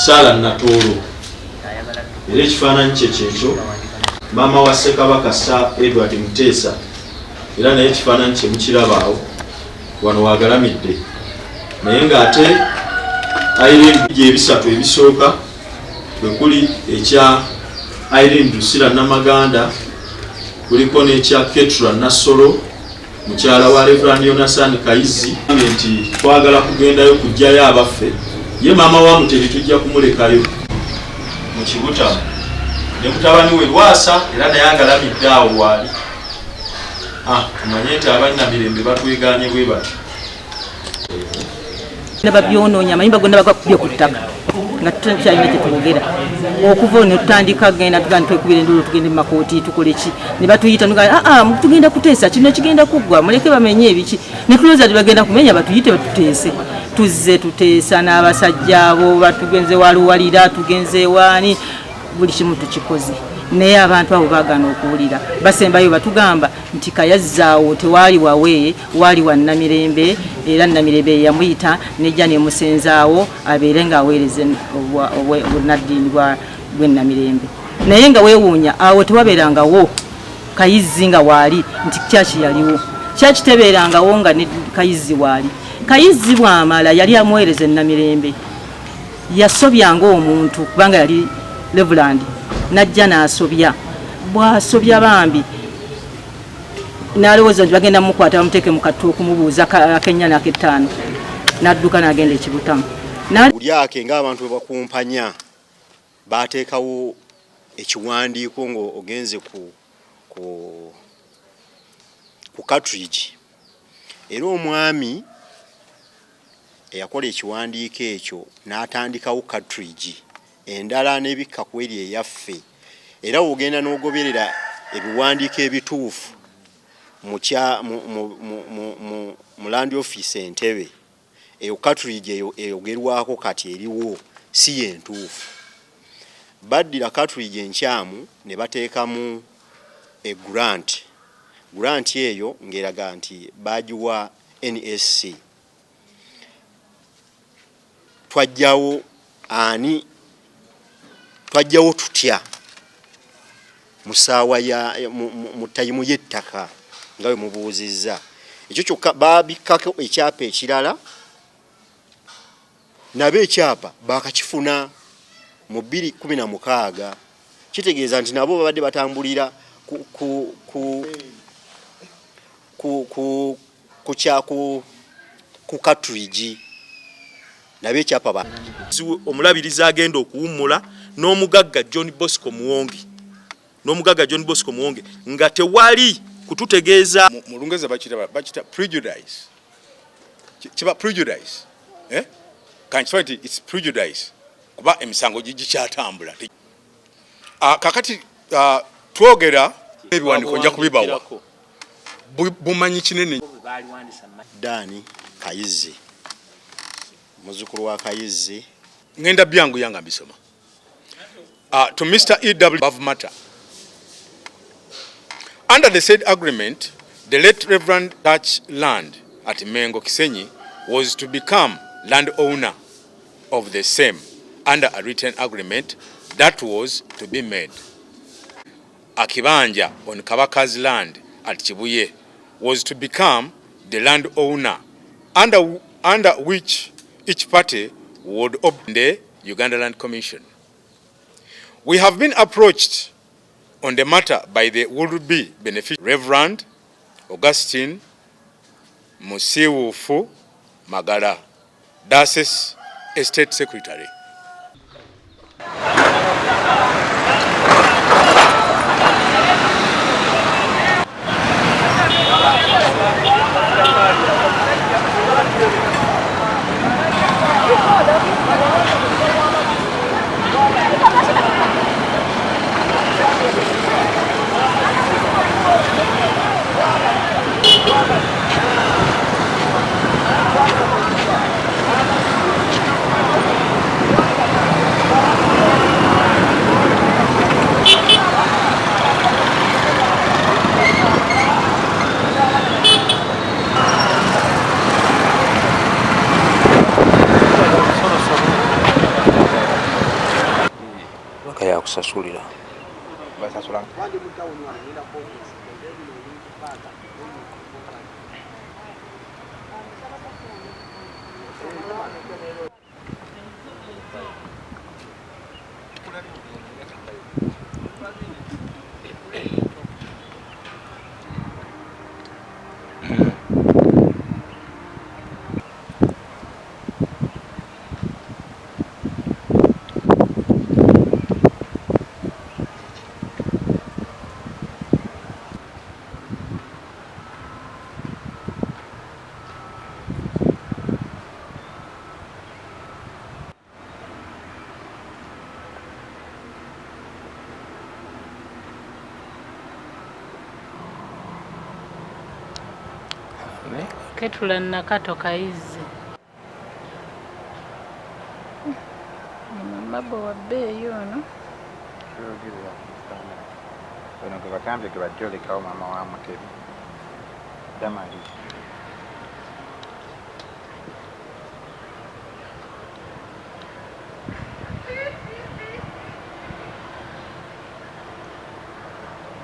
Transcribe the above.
Sarah Natoolo era ekifaananyi kye kyekyo, maama wa Ssekabaka Sir Edward Muteesa era naye ekifaananyi kye mukiraba awo wano wagalamidde, naye ng'ate Irene ebisatu ebisooka kwe kuli ekya Irene Drusilla Namaganda, kuliko n'ekya Ketra Nassolo mukyala wa Reverend Yonasan Kayizzi nti twagala kugendayo kuggyayo abaffe, ye maama wa Mutebi tujja kumulekayo mu Kibutamu ne mutabani we Lwasa era naye agalamidde awo waali. Tumanye nti abannamirembe batwegaanye bwe batyo. Babyonoonya amayumba gonna bagakubye ku ttaka nga tukyalina kye twogera. Okuva ne tutandika genda tugenda twekubira enduulu, tugende mu makooti tukole ki, ne batuyita aa tugenda kuteesa kino kigenda kuggwa, muleke bamenye ebiki, ne tulowooza nti bagenda kumenya batuyite batuteese. Tuzze tuteesa n'abasajja abo, batugenze waluwalira, tugenze waani, buli kimu tukikoze, naye abantu abo baagaana okuwulira. Basembayo batugamba nti Kayazzaawo tewaali wawe, waali wa Namirembe, era Namirembe yamuyita nejja nemusenzaawo abeere ng'aweereza obunaddiini bw'e Namirembe. Naye nga weewuunya awo tewabeerangawo Kayizzi nga waali nti kyaki yaliwo, kyaki tebeerangawo nga ne Kayizzi waali. Kayizzi bw'amala yali amuweereza e Namirembe, yasobya ng'omuntu kubanga yali Reverend, najja n'asobya. Bw'asobya bambi n'alowooza nti bagenda mumukwata bamuteeke mu kattu okumubuuza akennya n'akettaano, n'adduka n'agenda ekibutamu. Ulyake ng'abantu bwe bakumpanya baateekawo ekiwandiiko ng'ogenze ku cartridge, era omwami eyakola ekiwandiiko ekyo n'atandikawo cartridge endala n'ebikka ku eri eyaffe. Era w'ogenda n'ogoberera ebiwandiiko ebituufu mu land office Entebbe, eyo cartridge eyo eyogerwako kati eriwo si yentuufu. Baddira cartridge enkyamu ne bateekamu e grant. Grant eyo ng'eraga nti baagiwa NSC. Twajjawo ani, twajjawo tutya mu ssaawa ya mu tayimu y'ettaka nga bwe mubuuzizza ekyo kyokka baabikkako ekyapa ekirala, nabo ekyapa baakakifuna mu 2016, kitegeeza nti nabo babadde batambulira ku ku ku ku ku ku kya ku ku cartridge, nabo ekyapa ba Omulabirizi agenda okuwummula n'omugagga John Bosco Muwonge, n'omugagga John Bosco Muwonge nga tewali kututegeeza. Mu Lungereza bakita prejudice. Kiba prejudice, eh? Kankitwale nti it's prejudice kuba emisango gikyatambula. Kakati twogera ebiwandiiko nja kubibawa, bumanyi kinene. Dani Kayizzi, muzzukulu wa Kayizzi. Ngenda byanguya nga mbisoma. To Mr. E.W. Above matter. Under the said agreement, the late Reverend Church land at Mengo Kisenyi was to become landowner of the same under a written agreement that was to be made. Akibanja on Kabaka's land at Kibuye was to become the landowner under which each party would obtain the Uganda Land Commission. We have been approached on the matter by the would-be beneficiary, Reverend Augustine Musiwufu Magala, Diocese Estate Secretary. Batusasulira. Basasula. Ketula Nakato Kayizzi. Ono mabo wa bbeeyi ono. Kyogerera ku standard. Ono gwe bagambye gwe bajja olekawo maama wa Mutebi. Damali.